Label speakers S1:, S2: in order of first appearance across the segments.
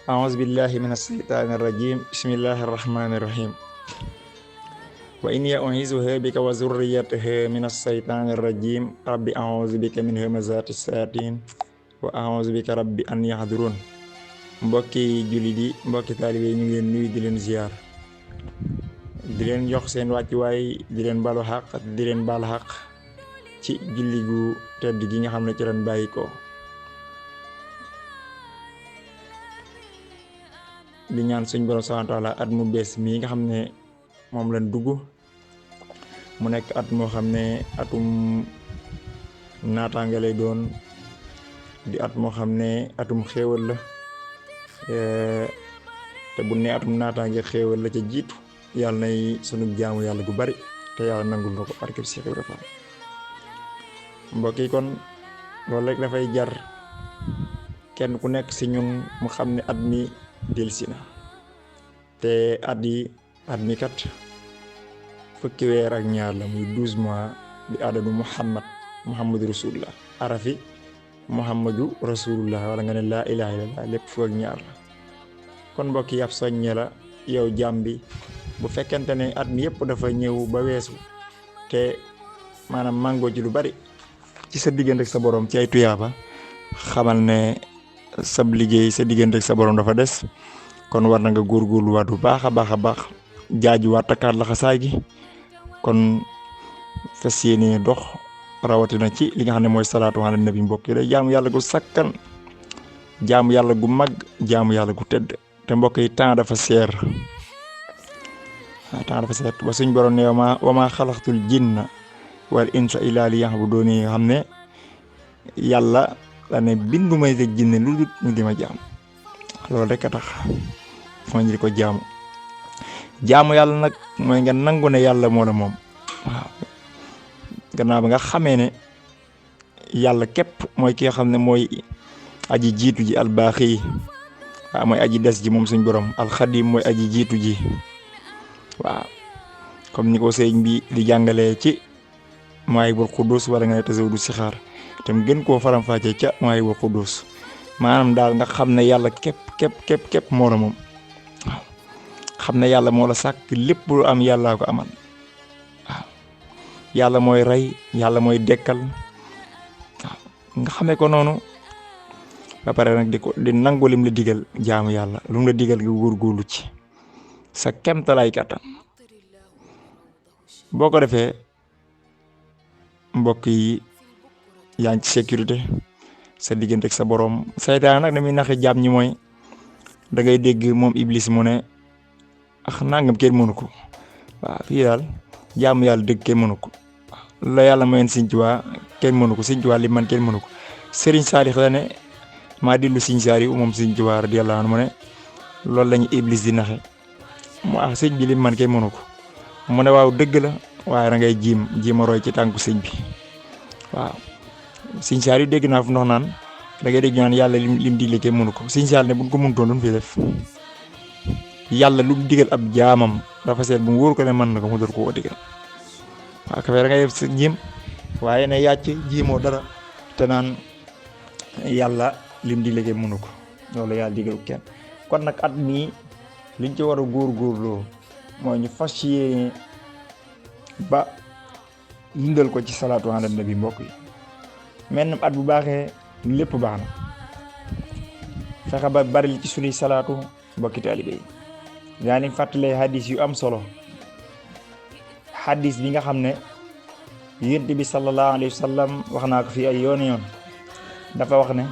S1: أعوذ بالله من الشيطان الرجيم بسم الله الرحمن الرحيم وإني أعيذها بك وذريتها من الشيطان الرجيم رب أعوذ بك من همزات الشياطين وأعوذ بك رب أن يحضرون. mbokki jullit yi mbokki taalibe yi ñu ngi leen nuyu di leen ziar di leen jox seen wàccuwaay di leen balu xaq di leen baal xaq ci julli gu tedd gi nga xam ne ci ren bàyyi ko di ñaan suñ borom subhanahu wa taala at mu bees mii nga xam ne moom lañ dugg mu nekk at moo xam ne atum naataange lay doon di at moo xam ne atum xéewal la te bu ne atum naataange xéewal la ca jiitu yàlla nay sunu jaamu yàlla gu bari te yàlla nangul na ko barkeb Cheikh Ibra Fall. mbokk yi kon loolu rek dafay jar kenn ku nekk si ñun mu xam ne at mi delsi na te at mi kat fukki weer ak ñaar la muy 12 mois bi adadu muhammadu rasulullah arafi muhammadu rasulullah wala nga ne laa ilaha illallah lépp fukk ak ñaar la. kon mbokk yi ab soññe la yow jaam bi bu fekkente ne at mi yëpp dafa ñëw ba weesu te maanaam màngoo ci lu bari ci sa diggante ak sa borom ci ay tuyaaba xamal ne sab liggéey sa diggante ak sa borom dafa des. kon war na nga góorgóorluwaat bu baax a baax jaajuwaat takkaat la xasaay gi kon fas yéene dox rawatina ci li nga xam ne mooy salaatu ala nabi mbokk yi day jaamu yàlla gu sakkan jaamu yàlla gu mag jaamu yàlla gu tedd te mbokk yi temps dafa seer ba suñ borom ne wa ma xalaqtul jinna wal insa illa liya'budun nga xam ne yàlla la ne bindu may te jinne lu dul ñu di ma jaam loolu rek a tax moo ñu di ko jaamu yàlla nag mooy nga nangu ne yàlla moo la moom waaw gannaaw ba nga xamee ne yàlla képp mooy ki nga xam ne mooy aji jiitu ji albaaxi waaw mooy aji des ji moom suñ borom alxadim mooy aji jiitu ji waaw comme ni ko sëñ bi di jàngalee ci Mawaahibul Quddus wala nga ne Tazawudu Sixaar tam gën koo faram-fàccee ca Mawaahibul Quddus maanaam daal nga xam ne yàlla képp moo la moom waaw xam ne yàlla moo la sàkk lépp lu am yàllaa ko amal waaw yàlla mooy rey yàlla mooy dekkal waaw nga xamee ko noonu ba pare nag di nangu lim la digal jaamu yàlla lu mu la digal nga góorgóorlu ci sa kemtalaay kàttan boo ko defee mbokk yi yaa ngi ci sécurité sa diggante ak sa borom. saytaan nag damuy naxe jaam ñi mooy da ngay dégg moom iblis mu ne nangam kenn mënu ko waaw fii daal jaamu yàlla dëgg kenn mënu ko la yàlla mayoon Sëñ Tuubaa kenn mënu ko Sëñ Tuubaa li man kenn mënu ko Sëriñ Saalix la ne maa dillu Sëñ Saaliw moom Sëñ Tuubaa radiyallaahu anhu mu ne loolu lañu iblis di naxe mu sëñ bi li man kenn mënu ko mu ne waaw dëgg la waaye da ngay jiim a roy ci tànku sëñ bi waaw Sëñ Saaliw dégg naa fu ndox naan da ngay dégg ñu naan yàlla lim digle kenn mënu ko Sëñ Saaliw ne buñ ko mënutoon lu mu fi def yàlla lu mu digal ab jaamam dafa seet bu mu wóor ko ne mën na ko mu door koo digal waaw kafe da ngay def sa jiim waaye ne yàcc jiimoo dara te naan yàlla lim digle kenn mënu ko loolu yàlla digal kenn. kon nag at mii liñ ci war a góorgóorloo mooy ñu fas yéene ba dundal ko ci salaatu ala nabi mbokk yi menn at bu baaxee lépp baax na fexe ba bari ci sunuy salaatu mbokki taalibe yi daa nañ fàttalee hadis yu am solo hadis bi nga xam ne yonent bi sallallahu alayhi wa sallam wax naa ko fii ay yoon dafa wax ne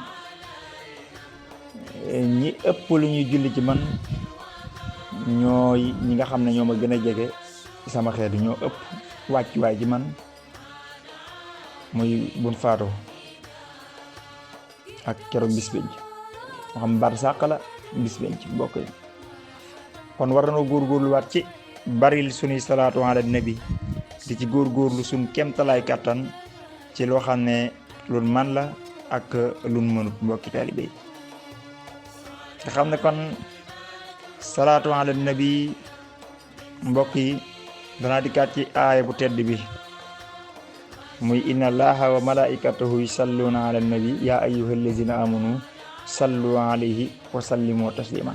S1: ñi ëpp lu ñuy julli ci man ñooy ñi nga xam ne ñoo ma gën a jege sama xeetu ñoo ëpp wàccuwaay ci man muy buñ faatoo ak keroog bis benn moo xam bar sàq la bis benn ci mbokk yi kon war nañoo góorgóorluwaat ci baril sunuy salaatu ala nabi di ci góorgóorlu suñ kemtalaay kàttan ci loo xam ne lu man la ak lu mënut mbokki taalibe yi nga xam ne kon salaatu ala nabi mbokk yi danaa dikkaat ci aaya bu tedd bi muy inna allaha wa malaikatahu yusalluna ala nabi ya ayyuhallazina amanu sallu alayhi wa sallimu tasliman.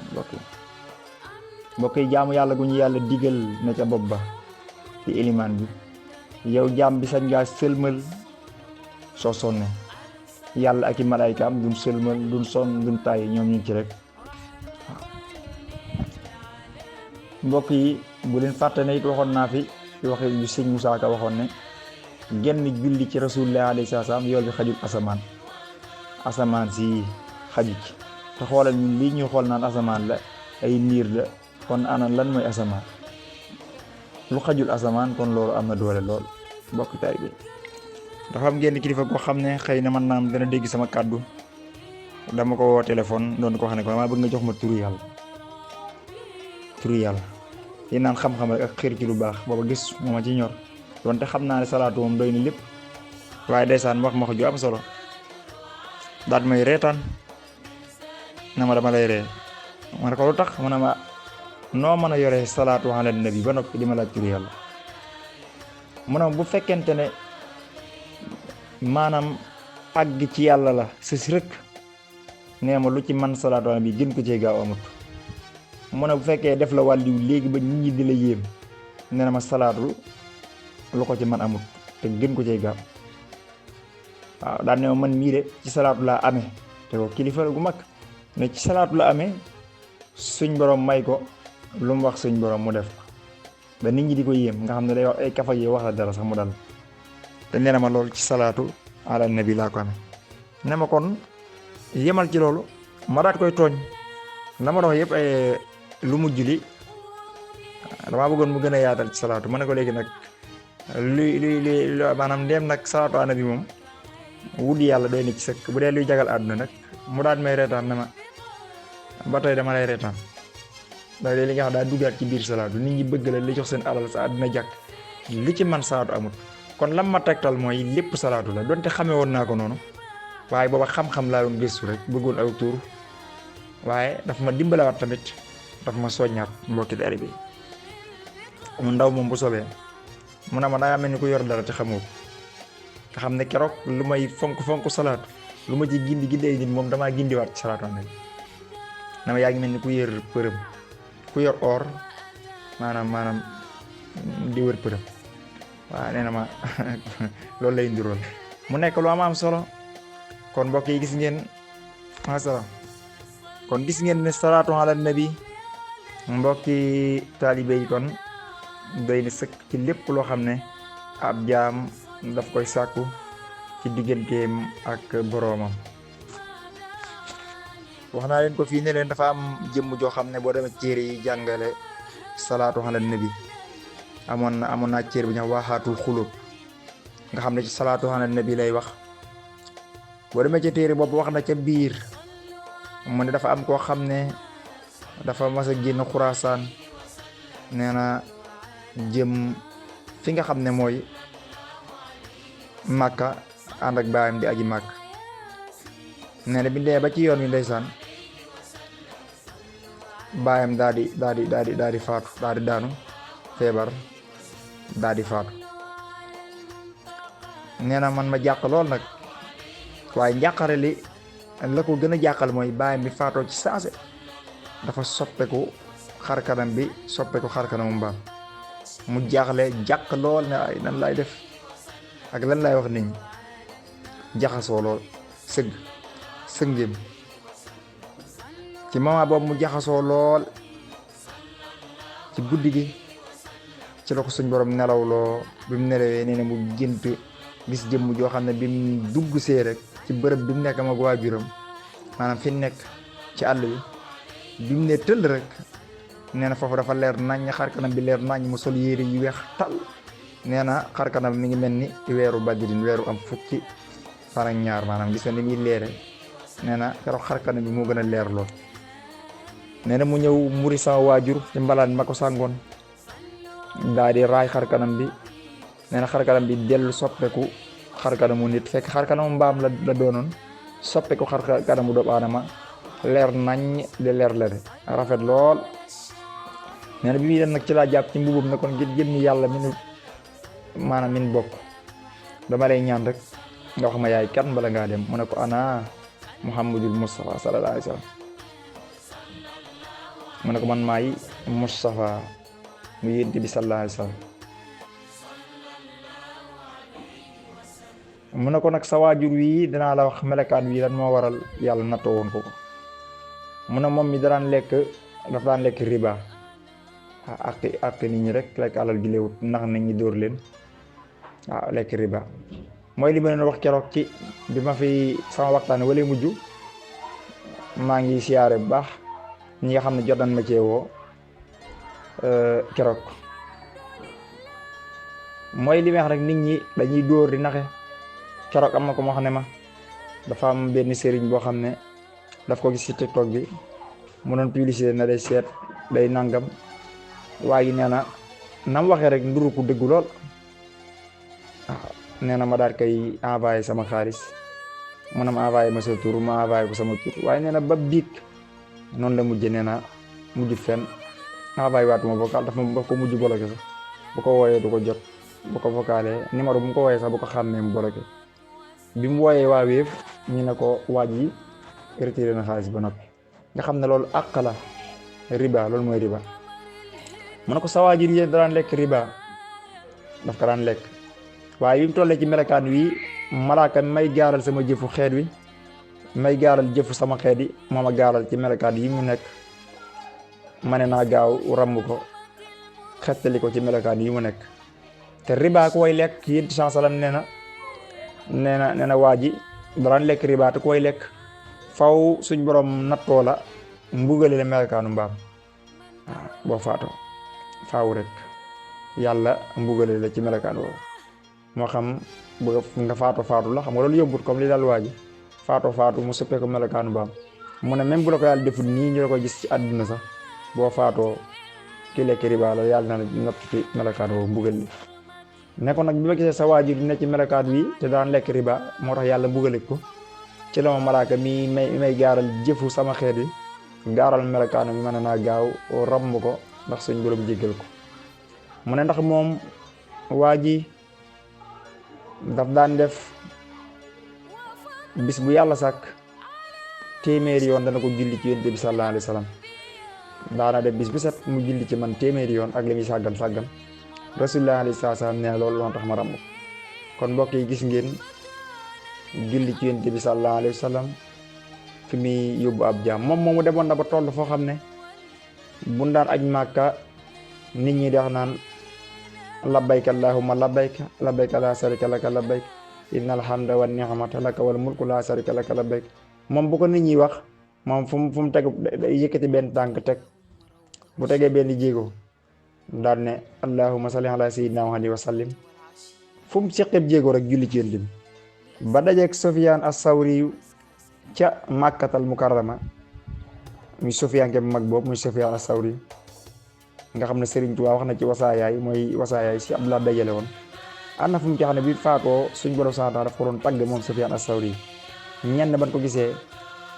S1: mbokk yi jaamu yàlla gu ñu yàlla digal na ca bopp ba ci ilimaan bi. yow jaam bi sañ ngaa sëlmal soo sonne. yàlla ak i malaaykaam duñ sëlmal duñ sonn duñ tàyyi, ñoom ñu ci rek. mbokk yi bu leen fàtte ne it waxoon naa fi waxe yu sëñ Moussa Ka waxoon ne genn julli ci rasulullah alayhi salaam yool bi xajul asamaan si xaju ci. te xoolal ñun lii ñuy xool naan asamaan la ay niir la, kon ana lan mooy asamaan? lu xajul asamaan kon loolu am na doole lool. mbokk tay bi dafa am genn kilifa koo xam ne xëy na man naam dana dégg sama kàddu, dama ko woo téléphone doon ko wax ne ko damaa bëgg nga jox ma turu yàlla yi naan xam-xam rek ak xër ci lu baax. booba gis mooma ci ñor donte xam naa ne salaatu moom doy na lépp, waaye ndeysaan wax ma ko ju am solo daal may reetaan na ma dama lay ree. ma ne ko lu tax? mu ne ma noo mën a yore salaatu ala nabi ba noppi di ma laaj turu yàlla. mu ne bu fekkente ne maanaam àgg ci yàlla la sës rëkk, nee ma lu ci man salaatu ala nabi gën ko cee gaaw amut. mu ne bu fekkee def la wàlliw léegi ba nit ñi di la yéem, nee na ma salaatu lu ko ci man amut te gën ko cee gaaw. waaw daan ne ma man mii de ci salaatu laa amee, te ko kilifa la gu mag ne ci salaatu la amee suñ borom may ko lu mu wax suñ borom mu def ko ba nit ñi di ko yéem, nga xam ne day wax ay kafa yi wax la dara sax mu dal. te nee na ma loolu ci salaatu ala nabi laa ko amee. ne ma kon yemal ci loolu. ma daat koy tooñ la ma dox yëpp ay lu mujj li damaa bëggoon mu gën a yaatal ci salaatu. ma ne ko léegi nag luy maanaam ndéem nag salaatu ala nabi moom wut yàlla doy na ci sëkk, bu dee luy jagal àdduna nag mu daal may reetaan ne ma ba tey dama lay reetaan. ndax li nga xam daa duggaat ci biir salaatu, nit ñi bëgg la li jox seen alal sa àdduna jàkk li ci man salaatu amut. kon lam ma tegtal mooy lépp salaatu la, donte xamee woon naa ko noonu, waaye booba xam-xam laa doon gëstu rek bëggoon aw tuur, waaye daf ma dimbalawaat tamit, daf ma soññaat. mbokki dari bi mu ndaw moom bu sobee mu ne ma dangaa mel ni ku yor dara te xamoo ko. nga xam ne keroog lu may fonk salaatu, lu ma ci gindi ay nit moom damaa gindiwaat ci salaatu am na ma yaa ngi mel ni ku yor përëm, ku yor or maanaam di wër përëm. waaw nee na ma loolu lay ndirool mu nekk lu am solo. kon mbokk yi gis ngeen masalaam, kon gis ngeen ne salaatu ala nabi mbokki taalibe yi kon doy na sëkk ci lépp loo xam ne ab jaam daf koy sàkku ci digganteem ak boroomam. wax naa leen ko fii ne leen dafa am jëmm joo xam ne boo demee téere yi jàngale salaatu ala nabi amoon naa téere bu ñu wax waxaatul xulub, nga xam ne ci salaatu ala nabi lay wax. boo demee ca téere boobu wax na ca biir mu ne dafa am koo xam ne dafa mas a génn Xuraasaan, nee na jëm fi nga xam ne mooy Màkka ànd ak baayam di aji Màkka. nee na bi ndee ba ci yoon wi ndeysaan baayam daa di faatu, daa di daanu feebar, daa di faatu. nee na man ma jàq lool nag, waaye njàqare li la ko gën a jàqal mooy baayam bi faatoo ci saase dafa soppeeku xarkanam bi soppeeku xarkanamu mbaam. mu jaaxle jàq lool ne ay nan laay def ak lan laay wax nit ñi, jaxasoo lool sëngéem ci moment boobu mu jaxasoo lool. ci guddi gi ci la ko suñ borom nelawloo. bi mu nelawee nee na mu gént gis jëmm joo xam ne bi mu dugg see rek ci bërëb bi mu nekk mag waajuram, maanaam fi nekk ci àll bi mu ne tëll rek nee na foofu dafa leer naññ, xarkanam bi leer naññ, mu sol yére yu weex tal. nee na xarkanam mi ngi mel ni weeru badrin, weeru am fukki fan ak ñaar, maanaam gis nga ni muy leere. nee na keroog xarkanam bi moo gën a leer lool. nee na mu ñëw muri sama waajur ci mbalaan ma ko sàngoon, daa di raay xarkanam bi. nee na xarkanam bi dellu soppeeku xarkanamu nit, fekk xarkanamu mbaam la doonoon, soppeeku xarkanamu doomu aadama, leer nañ di leer la de rafet lool. nee na bi muy dem nag ci laa jàpp ci mbubum ne kon ngir jëmmi yàlla min bokk, dama lay ñaan rek nga wax ma yaay kan bala ngaa dem. mu ne ko ana Muhammadul Mustafa sallallahu alayhi wa sallam. mu ne ko man maay Mustafa mu yonent bi sallallahu alayhi wa sallam. mu ne ko nag sa waajur wii dinaa la wax melekaan wii lan moo waral yàlla nattoo woon ko. mu ne moom mi dafa daan lekk riba ak nit ñi rek lekk alal gi léewut ndax nit ñi dóor leen waaw lekk riba mooy li ma leen wax keroog ci bi ma fi sama waxtaan wala mujj maa ngi siyaare bu baax ñi nga xam ne jot nañ ma cee woo keroog mooy li may wax rek nit ñi dañuy dóor di naxe. keroog am na ko moo xam ne ma dafa am benn sëriñ boo xam ne daf ko gis ci TikTok bi mu doon publicité na day seet day nangam waaye nee na nam waxee rek nduru ku dëggu lool waaw nee na ma daal koy envoyé sama xaalis mu ne ma envoyé ma sa tur ma envoyé ko sama tur waaye nee na ba biig noonu la mujjee nee na mujjut fenn envoyé waatuma vocal dafa ko mujj bloqué sax bu ko wooyee du ko jot bu ko vocalé numéro bu mu ko wooyee sax bu ko xàmmee mu bloqué bi mu wooyee waa Wave ñu ne ko waaj yi retiré na xaalis ba noppi nga xam ne loolu àq la riba loolu mooy riba. mu ne ko sa waajur yi daan lekk riba daf ko daan lekk waaye bi mu tollee ci melekaan wi malaaka may gaaral sama jëfu xeet wi may gaaral jëfu sama xeet yi moo ma gaaral ci melekaan yi mu nekk ma ne naa gaaw ramm ko xettali ko ci melekaan yi mu nekk te riba ku way lekk yéen ci salam nee na waa ji daan lekk riba te ku way lekk faw suñ borom nattoo la mbugale la melakaanu mbaam waaw boo faatoo faaw rek yàlla mbugale la ci melekaan woowu moo xam bëgg nga faatu la xam nga loolu yóbbut comme li daal waa ji faatu mu sëppee ko melakaanu mbaam mu ne même bu la ko yàlla deful nii ñu la ko gis ci àdduna sax boo faatoo ki lekk riba la yàlla na natt ci melekaan woowu mbugal li ne ko nag bi ma gisee sa waajur ne ci melekaan wi te daan lekk riba moo tax yàlla mbugale ko ci la ma malaaka mi may gaaral jëfu sama xeet yi gaaral melakaanu mi mën naa gaaw ramm ko ndax suñ borom jéggal ko mu ne ndax moom waa ji daf daan def bis bu yàlla sàkk téeméeri yoon dana ko julli ci yonent bi sallallahu alayhi wa sallam daana def bis bu set mu julli ci man téeméeri yoon ak li muy sàggan rasulullah alayhi salaam nee loolu loo tax ma ramm ko kon mbokk yi gis ngeen julli ci yonent bi sallallahu alayhi wa sallam fi muy yóbbu ab jaam moom moomu demoon na ba toll foo xam ne bu daan aj màkka nit ñi di wax naan labbayka allahumma labbayka labbayka la sharika laka labbayk innal hamda wan ni'mata laka wal mulku la sharika laka labbayk moom bu ko nit ñi wax moom fu mu teg day yëkkati benn tànk teg bu tegee benn jéego daan ne allahumma salli ala sayyidina Muhammad wa sallim fu mu seqeb jéego rek julli ci yonent bi ba dajeeg Sufyaan as-Sawri ca Makkatal Mukarrama muy Sufyaan ke bu mag boobu muy Sufyaan as-Sawri nga xam ne Serigne Touba wax na ci wasaayaay mooy wasaayaay si Abdullah dajale woon am na fu mu ci xam ne bi faatoo suñ borom sant daf ko doon tagg moom Sufyaan as-Sawri ñenn ban ko gisee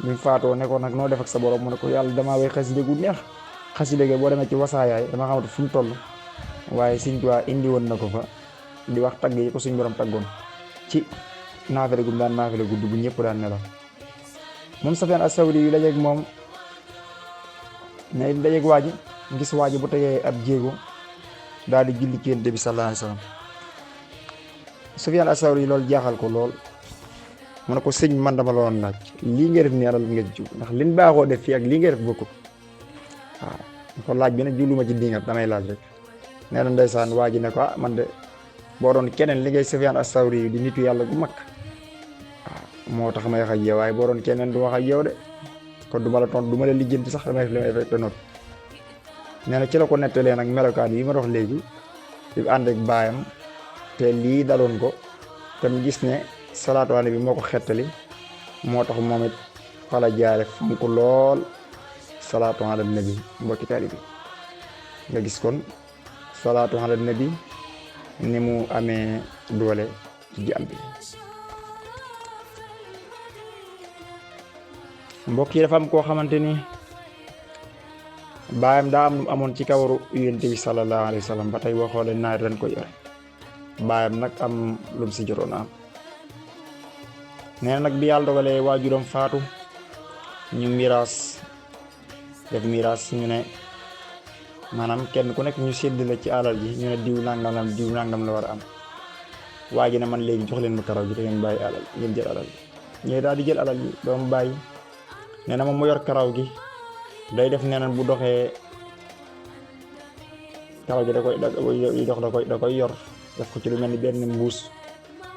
S1: bi faatoo ne ko nag noo def ak sa borom mu ne ko yàlla damaa way xasida gu neex xasida gi boo demee ci wasaayaay dama xamante fu mu toll waaye Serigne Touba indi woon na ko fa di wax tagg yi ko suñ borom taggoon ci naafale gu daan naafale gudd bu ñëpp daan nelaw moom Sufyaan as-Sawri yu dajeeg moom ne dajeeg waa ji gis waa ji bu tegee ab jéego daal di julli ci Yonent bi sallallahu alayhi wa sallam Sufyaan as-Sawri loolu jaaxal ko lool mu ne ko sëñ man dama la woon laaj lii nga def nii alal nga jiw ndax liñ baaxoo def fii ak lii nga def bokkut waaw ko laaj bi nag julluma ci dingat damay laaj rek nee na ndeysaan waa ji ne ko man de boo doon keneen li ngay Sufyaan as-Sawri di nitu yàlla gu mag moo tax may wax ak yow waaye boo doon keneen du wax ak yow de kon du ma la tontu du ma la lijjanti sax damay def li may fekk te noppi nee na ci la ko nettalee nag melokaan yi ma dox léegi di ànd ak baayam te lii daloon ko te mu gis ne salaatu ala nabi moo ko xettali moo tax moom it fa la jaare fonk lool salaatu ala nabi mbokki taalibe bi nga gis kon salaatu ala nabi ni mu amee doole ci jaam bi. mbokk yi dafa am koo xamante ni baayam daa am lu amoon ci kawaru Yonent bi sallallahu alayhi wa sallam ba tey boo xoolee naar dañ ko yore baayam nag am lu mu si jotoon am nee na nag bi yàlla dogalee waajuram faatu ñu miraas def miraas ñu ne maanaam kenn ku nekk ñu séddale ci alal ji ñu ne diw nangam la war a am. waa ji ne man léegi jox leen ma karaw gi te ngeen bàyyi alal ngeen jël alal gi ñooy daal di jël alal gi doomu bàyyi. nee na moom mu yor karaw gi day def nee na bu doxee karaw gi da koy yor def ko ci lu mel ni benn mbuus.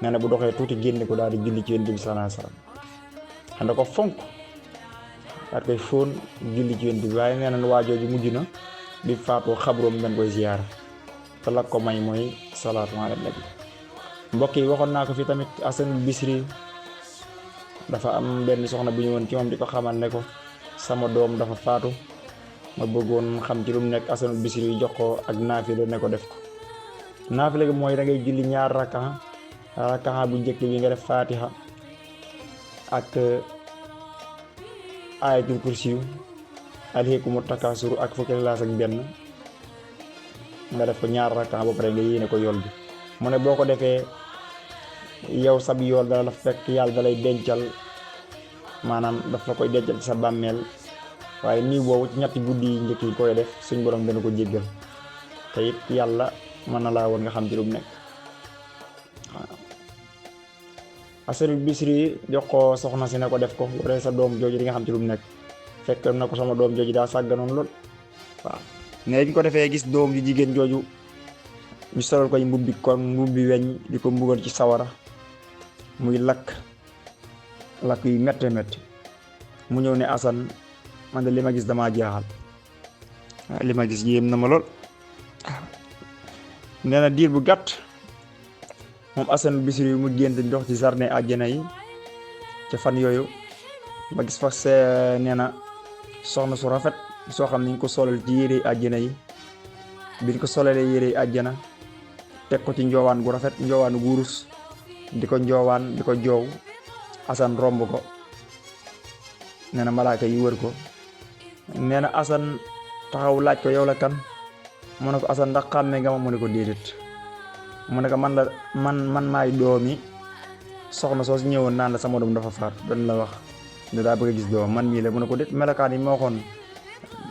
S1: nee na bu doxee tuuti génne ko daal di julli ci yonent bi sallallahu alayhi wasallam xam da ko fonk daal koy fóon julli ci yonent bi waaye nee na waajooju mujj na bi faatoo xabroom dañ koy ziyaara te la ko may mooy salaatu ala nabi. mbokk yi waxoon naa ko fi tamit Hasanul Bisri dafa am benn soxna bu ñëwoon ci moom di ko xamal ne ko sama doom dafa faatu ma bëggoon xam ci lu mu nekk. Hasanul Bisri jox ko ak naafila ne ko def ko. naafila gi mooy da ngay julli ñaar rakaxa bu njëkk bi nga def fatiha ak ayatul kursiyu alhaakumu takaasur ak fukki Ixlaas ak benn nga def ko ñaar rakaxa ba pare nga yéene ko yool bi. mu ne boo ko defee yow sab yool dana la fekk yàlla da lay dencal maanaam daf la koy dencal ci sa bàmmeel waaye nii boobu ci ñetti guddi yi njëkk yi koy def suñ borom dana ko jéggal te it yàlla mën na laa woon nga xam ci lu mu nekk. Hasanul Bisri jox ko soxna si ne ko def ko wala sa doom jooju di nga xam ci lu mu nekk fekk na ko sama doom jooju daa sàgganoon lool waaw. ne ñu ko defee gis doom ju jigéen jooju ñu solal koy mbubbi weñ di ko mbugal ci sawara muy lakk yu métti mu ñëw ne Hasan man de li ma gis damaa jaaxal li ma gis yéem na ma lool. nee na diir bu gàtt moom Hasanul Bisri mu gént dox ci jardin àjjana yi ca fan yooyu ba gis fa nee na soxna su rafet soo xam ne ñu ko solal ci yére àjjana yi biñ ko solalee yére àjjana teg ko ci njoowaan gu rafet njoowaanu wurus di ko njoowaan di ko joow. Hasan romb ko nee na malaaka yi wër ko nee na Hasan taxaw laaj ko yow la kan mu ne ko Hasan ndax xàmmee nga ma mu ne ko déedéet mu ne ko man maay doomi soxna soo si ñëwoon naan la sama doom dafa faat dañ la wax ne daa bëgg a gis doom man mii la mu ne ko déet melakaan yi ma waxoon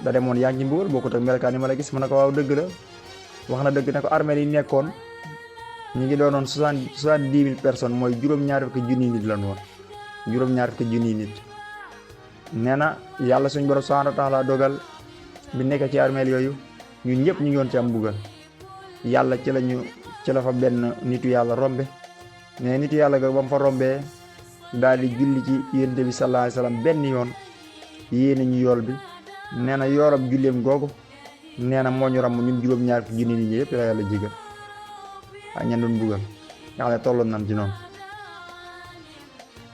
S1: da demoon yaa ngi ci mbugal bokkut ak melakaan yi ma la gis mu ne ko waaw dëgg la wax na dëgg ne ko armée yi nekkoon ñu ngi doonoon 70,000 personnes mooy juróom-ñaar fukki junniy nit lan woon juróom-ñaar fukki junniy nit. nee na yàlla suñ borom subhanahu wa taala dogal bi nekk ci armée yooyu ñun ñëpp ñu ngi woon ci am mbugal yàlla ci la fa benn nitu yàlla rombe mais nitu yàlla ga ba mu fa rombee daal di julli ci yonent bi sallallahu alayhi wasallam benn yoon yéene ñu yool bi. nee na yoolab julleem googu nee na moo ñu ram ñun juróom-ñaar fukki junniy nit yëpp la yàlla jégal ak ñan doon mbugal nga xam ne tolloon nañ ci noonu.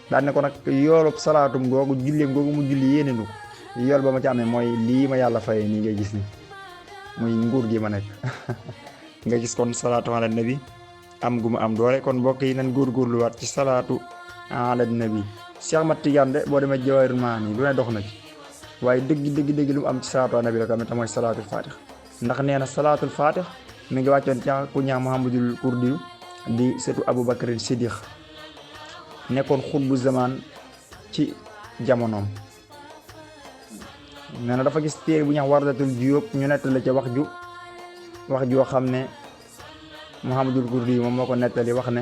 S1: daal ne ko nag yoolub salaatum googu julleem googu mu julli yéene nu ko yool ba ma ci amee mooy lii ma yàlla fayee nii ngay gis ni muy nguur gi ma nekk nga gis kon salaatu ala nabi am gu mu am doole. kon mbokk yi nañ góorgóorluwaat ci salaatu ala nabi. Cheikh Ahmad Tidiane de boo demee Jawaahirul Maani lu ne dox na ci waaye dëgg lu mu am ci salaatu ala nabi la ko amee te mooy salaatul fatih ndax nee na salaatul fatih mi ngi wàccoon ci ku ñaa Muhammadul Kurdi di setu Abubakar Siddiq nekkoon xutbu zaman ci jamonoom. nee na dafa gis téere bu ñax Wardatul Juyub ñu nettali ca wax joo xam ne Muhammadul Kurdi moom moo ko nettali wax ne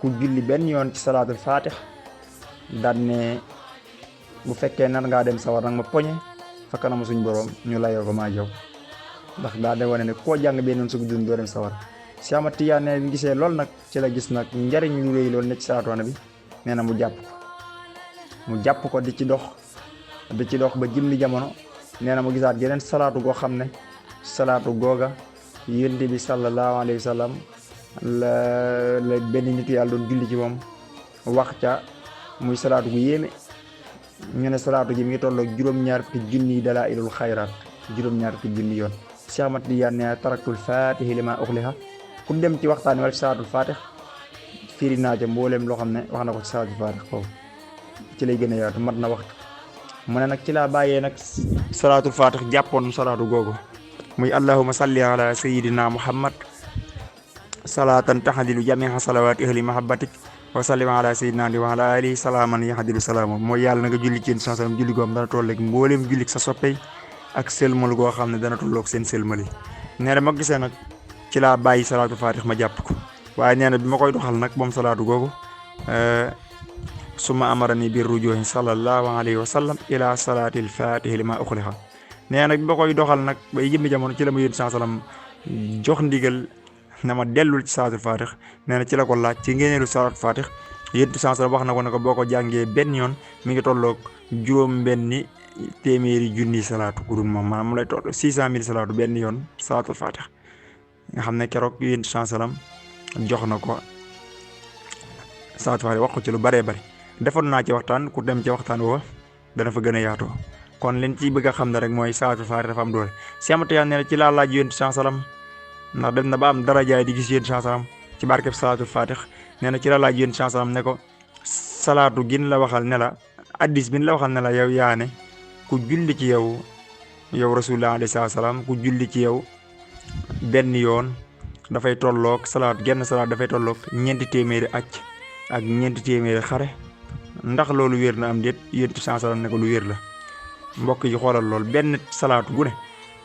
S1: ku julli benn yoon ci salaatul fatih daan ne bu fekkee nar ngaa dem sawar nag ma poñe fa kanamu suñ borom ñu layoo ko maa jaw ndax daa de wane ne koo jàng benn yoon su dund doo dem sawar. Cheikh Ahmad Tidiane ne bi gisee lool nag ci la gis nag njariñ lu réy loolu nekk ci salaatu ala nabi nee na mu jàpp ko di ci dox ba jëmli jamono. nee na mu gisaat geneen salaatu goo xam ne salaatu googa yonent bi sallallahu alayhi wa sallam la benn nitu yàlla doon julli ci moom wax ca muy salaatu gu yéeme. ñu ne salaatu gi mi ngi tolloog juróom-ñaar fukki junni dalaa'ilul xayraat juróom-ñaar fukki junni yoon. Cheikh Ahmad Tidiane nee na taraktul faatihi lima uxliha ku dem ci waxtaan wala ci salaatul faatih firi naa ca mbooleem loo xam ne wax na ko ci salaatul faatih foofu ci lay gën a yaatu mat na waxtu. mu ne nag ci laa bàyyee nag salaatul faatih jàppoon salaatu googu muy allahumma salli ala sayyidina muhammad salaatan tahdilu jamiha salawaati ahli mahabbatik wa sallim ala sayyidina wa ala alihi salaaman yahdilu salaama mooy yàlla na nga julli ci yéen sallam julli goo xam dana tolleeg mbooleem julli sa soppey ak sëlmal goo xam ne dana tolloog seen sëlmal yi nee na ma gisee nag ci laa bàyyi salaatu fatix ma jàpp ko waaye nee na bi ma koy doxal nag moom salaatu googu suma amarani bir rujuhi sallallahu alayhi wa sallam ila salaatil fatixi li ma uxlixa nee na nag bi ma koy doxal nag bay jëmmi jamono ci la ma yéen sallam jox ndigal na ma dellul ci salaatul fatix nee na ci la ko laaj ci ngeeneelu salaatul fatix yéen sallam wax na ko ne ko boo ko jàngee benn yoon mi ngi tolloog juróom benni téeméeri junni salaatu ku dul moom maanaam mu lay toll 600 000 salaatu benn yoon salaatul fatix nga xam ne keroog yéen sallam jox na ko salaatul fatix wax ko ci lu bëree bëri defoon naa ci waxtaan ku dem ci waxtaan woo dana fa gën a yaatoo kon leen ci bëgg a xam ne rek mooy salaatul fatix dafa am doole siamateyaan nee na ci laa laaj yéen sallam ndax dem na ba am darajaay di gis yéen sallam ci barkeb salaatul fatix nee na ci la laaj yéen sallam ne ko salaatu gin la waxal ne la addis bin la waxal ne la yow yaane ku julli ci yow rasulullah alayhi salaam ku julli ci yow benn yoon dafay tolloog genn salaat dafay tolloog 4 téeméeri acc ak 4 téeméeri xare ndax loolu wér na am déet yéen sallam ne ko lu wér la mbokk yi xoolal lool benn salaatu gu ne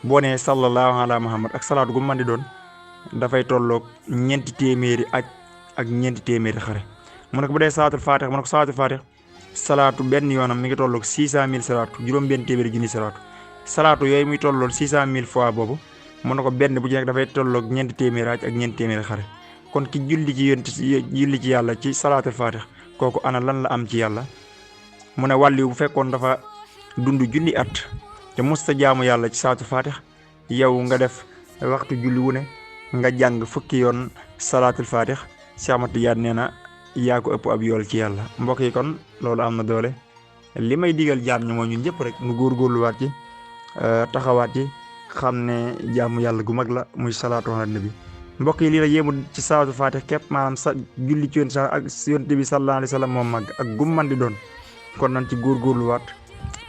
S1: boo nee sallallahu ala muhammad ak salaatu gu man di doon dafay tolloog 4 téeméeri acc ak 4 téeméeri xare mu ne ko bu dee salaatul fatix mu ne ko salaatul fatix salaatu benn yoonam mi ngi tolloog 600 000 salaatu juróom benn téeméeri junni salaatu yooyu muy tollool 600 000 fois boobu mu ne ko benn bu ci nekk dafay tolloog 4 téeméeri acc ak 4 téeméeri xare kon ki julli ci yàlla ci salaatul fatix kooku ana lan la am ci yàlla mu ne wàlli bu fekkoon dafa dund junni at te musta jaamu yàlla ci salaatul fatix yow nga def waxtu julli wu ne nga jàng fukki yoon salaatul fatix Cheikh Ahmad Tidiane nee na yaa ko ëpp ab yool ci yàlla mbokk yi kon loolu am na doole li may digal jaam ñi mooy ñun ñëpp rek nu góorgóorluwaat ci taxawaat ci xam ne jaamu yàlla gu mag la muy salaatu ala nabi mbokk yi lii la yéemu ci salaatul fatix képp maanaam sa julli ci yoon ak yonent bi sallallahu alayhi wa sallam moom mag ak gum man di doon kon nañ ci góorgóorluwaat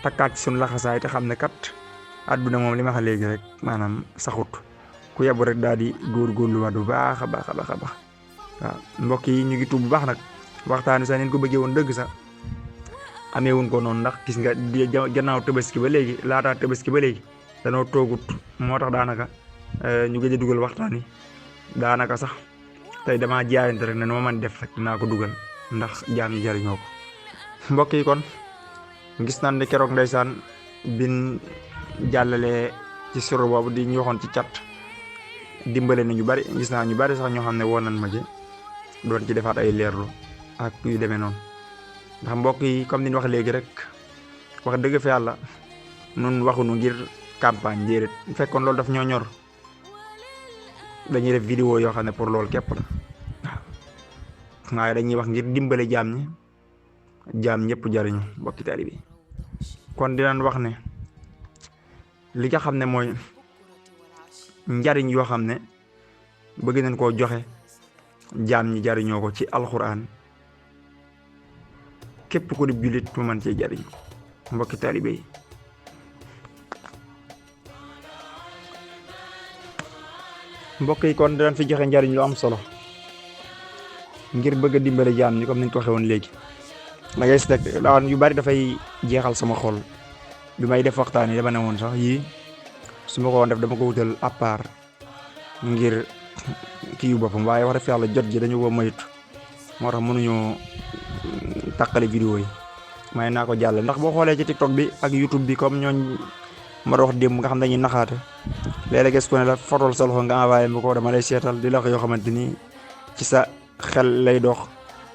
S1: takkaat ci suñu laxasaay te xam ne kat àdduna moom li ma wax léegi rek maanaam saxut ku yebu rek daal di góorgóorluwaat bu baax a baax a baax a baax waaw mbokk yi ñu ngi tuub bu baax nag waxtaan wi sax neen ko bëggee woon dëgg sax amee wuñ ko noonu ndax gis nga gannaaw tabaski ba léegi laataa tabaski ba léegi danoo toogut moo tax daanaka ñu gëj a dugal waxtaan wi daanaka sax tey damaa jaayante rek ne noo man def rek dinaa ko dugal ndax jaam yi jariñoo ko mbokk yi kon gis naan ne keroog ndeysaan bin jàllale ci suro boobu di ñu waxoon ci cat dimbale na ñu bari gis naa ñu bari sax ñoo xam ne woon nañ ma ci doon ci defaat ay leerlu ak yu demee noonu ndax mbokk yi comme ni ñu wax léegi rek wax dëgg fa yàlla nun waxuñu ngir campagne déedéet bu fekkoon loolu daf ñoo ñor dañuy def vidéo yoo xam ne pour loolu képp la waaw waaye dañuy wax ngir dimbale jaam ñëpp jariñu mbokki taalibe bi kon dinañ wax ne li nga xam ne mooy njariñ yoo xam ne bëgg nañ koo joxe jaam ñi jariñoo ko ci alxuraan képp ku di jullit mu mën cee jariñ mbokki taalibe yi mbokk yi kon dinañ fi joxe njariñ lu am solo ngir bëgg a dimbale jaam ñi comme niñ ko waxee woon léegi da ngay si rek daan yu bari dafay jeexal sama xol bi may def waxtaan yi dama ne woon sax yii su ma ko woon def dama ko wutal à part ngir kii yu boppam waaye wax dëgg yàlla jot ji dañu ko moytu moo tax mënuñoo tàqale vidéo yi may naa ko jàll ndax boo xoolee ci TikTok bi ak YouTube bi comme ñooñ ma wax démb nga xam dañuy naxaate léeg-léeg gis ko ne la fotol sa loxo nga envoyé ma ko dama lay seetal di la wax yoo xamante ni ci sa xel lay dox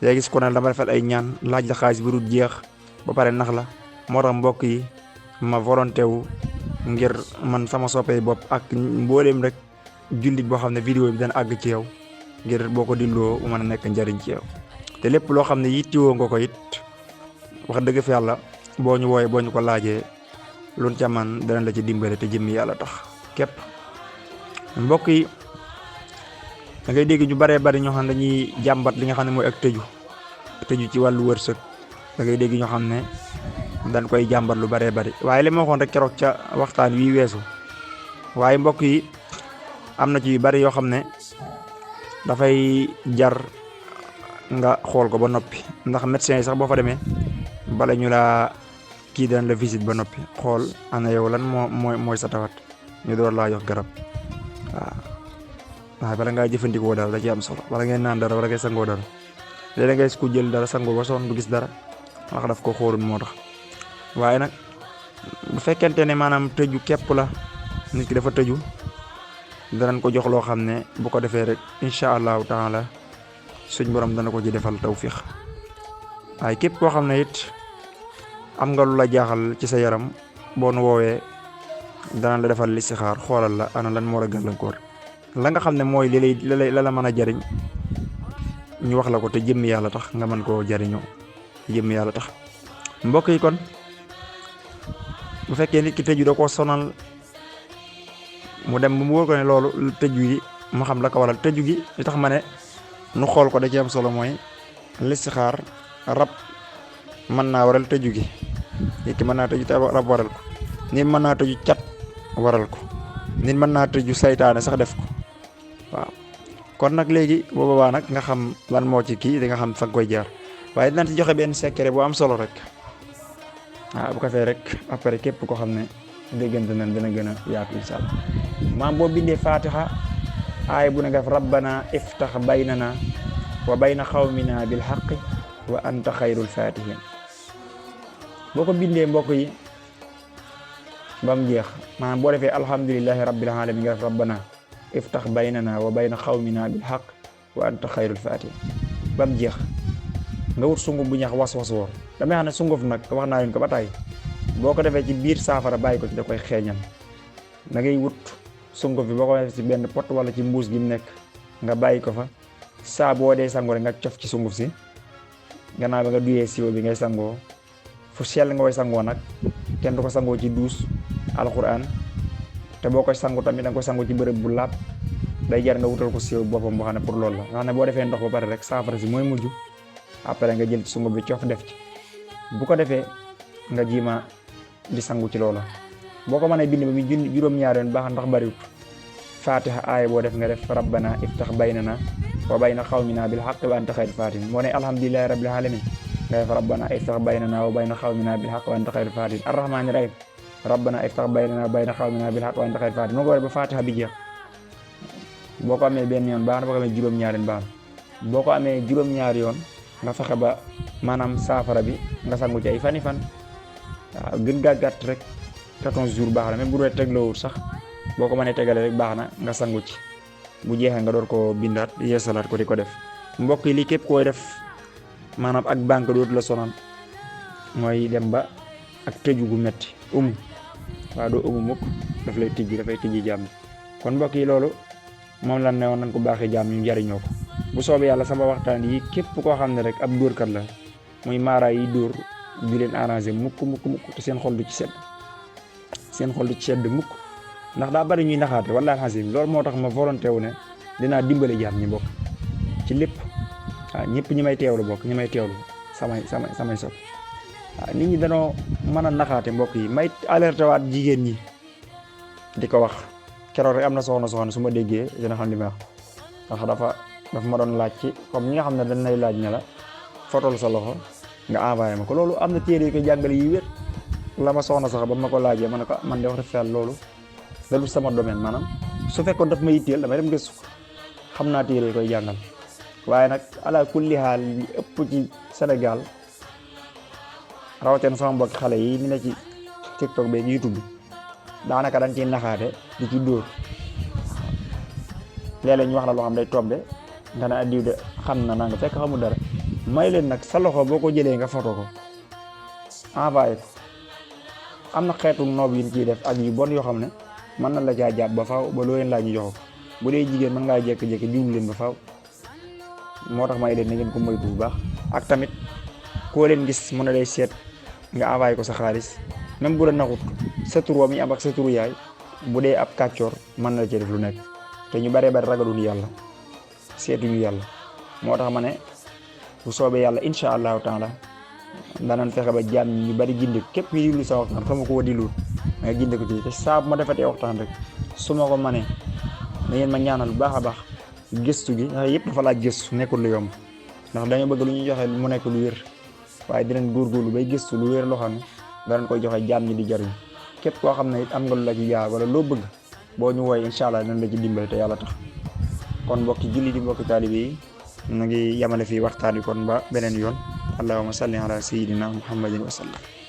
S1: léegi gis ko ne dama defal ay ñaan laaj la xaalis bi du jeex ba pare nax la moo tax mbokk yi ma volonté wu ngir man sama soppee bopp ak mbooleem rek jullit boo xam ne vidéo bi dana àgg ci yow ngir boo ko dindoo mën a nekk njariñ ci yow te lépp loo xam ne yittewoo nga ko it wax dëgg fi yàlla boo ñu wooyee boo ñu ko laajee luñ ca man dana la ci dimbale te jëmmi yàlla tax képp mbokk yi da ngay dégg ñu baree bari ñoo xam ne dañuy jàmbat li nga xam ne mooy ak tëju ci wàllu wërsëg da ngay dégg ñoo xam ne dañ koy jàmbat lu baree bari waaye li ma waxoon rek keroog ca waxtaan wi weesu waaye mbokk yi am na ci yu bari yoo xam ne dafay jar nga xool ko ba noppi, ndax médecin yi sax boo fa demee bala ñu laa kii daan la visite ba noppi xool ana yow lan mooy sa tawat ñu door laa jox garab. waaw bala ngaa jëfandikoo dara da ci am solo, bala ngay naan dara wala ngay sangoo dara léeg-léeg ngay ku jël dara sangoo ba sonn du gis dara wax daf ko xóorun moo tax. waaye nag bu fekkente ne maanaam tëju képp la, nit ki dafa tëju, danañ ko jox loo xam ne bu ko defee rek incha allahu taala suñ borom dana ko ci defal tawfiix. waaye képp koo xam ne it am nga lu la jaaxal ci sa yaram boo nu woowee danañ la defal listixaar, xoolal la ana lan moo la gàllankoor, la nga xam ne mooy li la mën a jariñ ñu wax la ko te jëmmi yàlla tax nga mën koo jariñoo te jëmmi yàlla tax. mbokk yi kon bu fekkee nit ki tëju da koo sonal mu dem mu wóor ko ne loolu tëju gi mu xam la ko waral. tëju gi li tax ma ne nu xool ko da ci am solo mooy listixaar, rab mën naa waral tëju gi, nit ki mën naa tëju te rab waral ko, nit mën naa tëju cat waral ko, nit mën naa tëju saytaane sax def ko. waaw kon nag léegi boo boobaa nag nga xam lan moo ci kii di nga xam fa nga koy jaar. waaye dinañ ci joxe benn secret bu am solo rek, bu ko fee rek après képp ko xam ne déggante nañ dina gën a yaatu incha allah. maam boo bindee fatiha aay bu ne nga def rabbana iftax baynana wa bayna xawmina bil xaqi wa anta xayrul fatihin. boo ko bindee mbokk yi ba mu jeex, maanaam boo defee alhamdulillahi rabbil alamin nga def rabbana iftax baynana wa bayna xawmina bil xaq wa anta xayrul fatihin ba mu jeex, nga wut sunguf bu ñax was woor. damay xam ne sunguf nag wax naa leen ko ba tey, boo ko defee ci biir saafara bàyyi ko ci da koy xeeñal. da ngay wut sunguf bi boo ko defee ci benn pot wala ci mbuus gi mu nekk nga bàyyi ko fa, saa boo dee sangoo rek nga cof ci sunguf si, gannaaw ba nga duyee siwo bi ngay sangoo fu sell nga koy sangoo nag, kenn du ko sangoo ci duus alquran. te boo koy sangu tamit da nga koy sangu ci bërëb bu laab, day jar nga wutal ko siwo boppam boo xam ne pour loolu la. nga xam ne boo defee ndox ba pare rek saafara si mooy mujj, après nga jël ci sunguf bi cof def ci. bu ko defee nga jiima di sangu ci loola. boo ko mënee bind ba muy juróom-ñaari yoon baax ndax bariwut. fatiha aaya boo def nga def rabbana iftax baynana wa bayna xawmina bil haqqi wa anta xayrul fatihin. moo ne alhamdulillahi rabbil alamin nga def rabbana iftax baynana wa bayna xawmina bil haqqi wa anta xayrul fatihin. arrahmanir rahim rabbana iftax baynana wa bayna xawmina bil haqqi wa anta xayrul fatihin. moo ko war ba fatiha bi jeex. boo ko amee benn yoon baax na, boo ko amee juróom-ñaari yoon baax na. boo ko amee juróom-ñaari yoon nga fexe ba maanaam saafara bi nga sangu ci ay fan. waaw gën gaa gàtt rek 14 jours baax na, même bu dee tegloo sax boo ko mënee tegale rek baax na nga sangu ci. bu jeexee nga door ko bindaat yeesalaat ko di ko def. mbokk yi lii képp koy def maanaam ak banque dootu la sonal, mooy dem ba ak tëju gu metti waaw doo mukk, dafay tijji jàmm. kon mbokk yi loolu moom lan ne woon nañ ko baaxee jàmm ñu jariñoo ko. bu soobee yàlla sama waxtaan yi képp koo xam ne rek ab dóorkat la, muy maara yi dóor du leen arrangé mukk te seen xol du ci sedd mukk, ndax daa bari ñuy naxaate wallaahi xasim. loolu moo tax ma volonté wu ne dinaa dimbale jaam ñi bokk ci lépp. waaw ñëpp ñi may teewlu bokk ñi may teewlu samay sopp. waaw nit ñi danoo mën a naxaate mbokk yi. may alerté waat jigéen ñi di ko wax. keroog rek am na soxna su ma déggee dina xam li may wax, ndax dafa ma doon laaj ci comme ñi nga xam ne dañ lay laaj ne la fotol sa loxo nga envoyé ma ko. loolu am na téere yu koy jàngale yu wér. la ma soxna sax ba ma ko laajee ma ne ko man de wax dëgg yàlla loolu dalu sama domaine, maanaam su fekkoon daf ma yitteel damay dem gëstu xam naa téere yi koy jàngal. waaye nag ala kulli haal li ëpp ci Sénégal rawatina sama mbokk xale yi ni ne ci TikTok beeg YouTube bi daanaka dañ ciy naxaate di ci dóor. léeg-léeg ñu wax la loo xam day tombe nga ne addiw de xam na nga fekk xamul dara. may leen nag sa loxo boo ko jëlee nga foto ko envoyé ko. am na xeetu noob yi ñu ciy def ak yu bon yoo xam ne mën na la caa jàpp ba faaw ba loo leen laaj ñu jox ko. bu dee jigéen mën ngaa jékki-jékki diwlu leen ba faaw. moo tax may leen na ngeen ko moytu bu baax. ak tamit koo leen gis mu ne lay seet nga envoyé ko sa xaalis, même bu la naxut sa tur mi am ak sa turu yaay, bu dee ab kàccoor mën na la cee def lu nekk. te ñu baree bari ragaluñu yàlla, seetuñu yàlla. moo tax ma ne bu soobee yàlla incha allahu taala danañ fexe ba jaam ñu bari gindi képp ñu diglu sa waxtaan xama ko di lu nga gindi ko ci. te saa bu ma defatee waxtaan rek su ma ko manee da ngeen ma ñaanal bu baax a baax. gëstu gi ndax yëpp dafa laaj gëstu, nekkul lu yomb.
S2: ndax dañoo bëgg lu ñuy joxe mu nekk lu wér waaye dinañ góorgóorlu bay gëstu lu wér loo xam ne danañ koy joxe jaam ñi di jariñ képp koo xam ne it am nga lu la ci jaar wala loo bëgg boo ñu woy incha allah dinañ la ci dimbale te yàlla tax. kon mbokki julli di mbokki taalibe yi ñu ngi yamale fii waxtaan wi kon ba beneen yoon allahumma salli ala sayyidina muhammadin wa sallam.